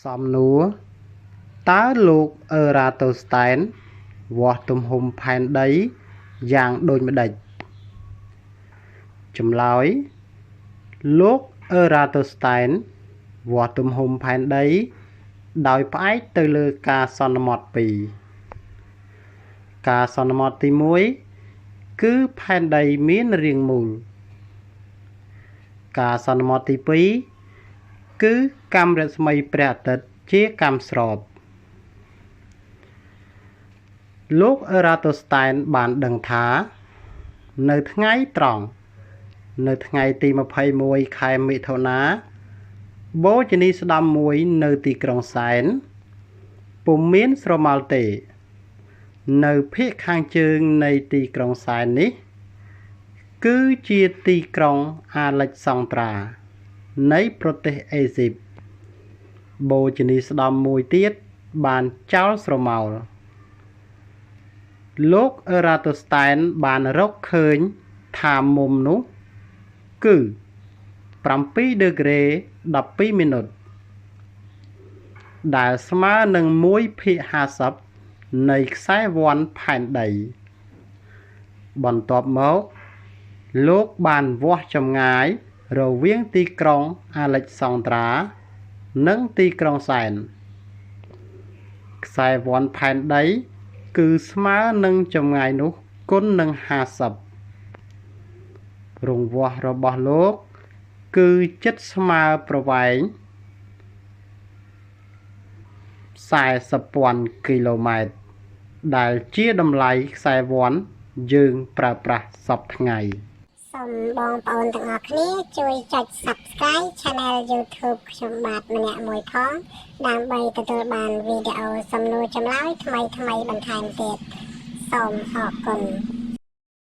សំណួរតើលោកអឺរ៉ាតូស្តែនវាស់ទំហំផែនដីយ៉ាងដូចម្តេចចម្លើយលោកអឺរ៉ាតូស្តែនវាស់ទំហំផែនដីដោយផ្អែកទៅលើការសន្មតពីរការសន្មតទី1គឺផែនដីមានរាងមូលការសន្មតទី2គឺកាំរស្មីព្រះអាទិត្យជាកាំស្របលោកអឺរ៉ាតូស្តែនបានដឹងថានៅថ្ងៃត្រង់នៅថ្ងៃទី21ខែមិថុនាបូជនីស្ដំមួយនៅទីក្រុងសែនពុំមានស្រមោលទេនៅភាគខាងជើងនៃទីក្រុងសែននេះគឺជាទីក្រុងអាឡិចសង់ត្រានៃប្រទេសអេស៊ីបបូជនីស្ដំមួយទៀតបានចោលស្រមោលលោកអឺរ៉ាតូស្តែនបានរកឃើញថាមុំនោះគឺ7ដឺក្រេ12មីនុតដែលស្មើនឹង1/50នៃខ្សែវ័នផែនដីបន្ទាប់មកលោកបានវាស់ចម្ងាយរវាងទីក្រុងអាឡិចសង់ត្រានិងទីក្រុងសែនខ្សែវ័នផែនដីគឺស្មើនឹងចម្ងាយនោះគុណនឹង50រង្វាស់របស់លោកគឺជិតស្មើប្រវែង 40,000 គីឡូម៉ែត្រដែលជាតម្លៃខ្សែវ័នយើងប្រើប្រាស់សព្វថ្ងៃសូមបងប្អូនទាំងអស់គ្នាជួយចុច Subscribe Channel YouTube ខ្ញុំបាទម្នាក់មួយផងដើម្បីទទួលបានវីដេអូសំណួរចម្លើយថ្មីៗបន្ថែមទៀតសូមអរគុណ។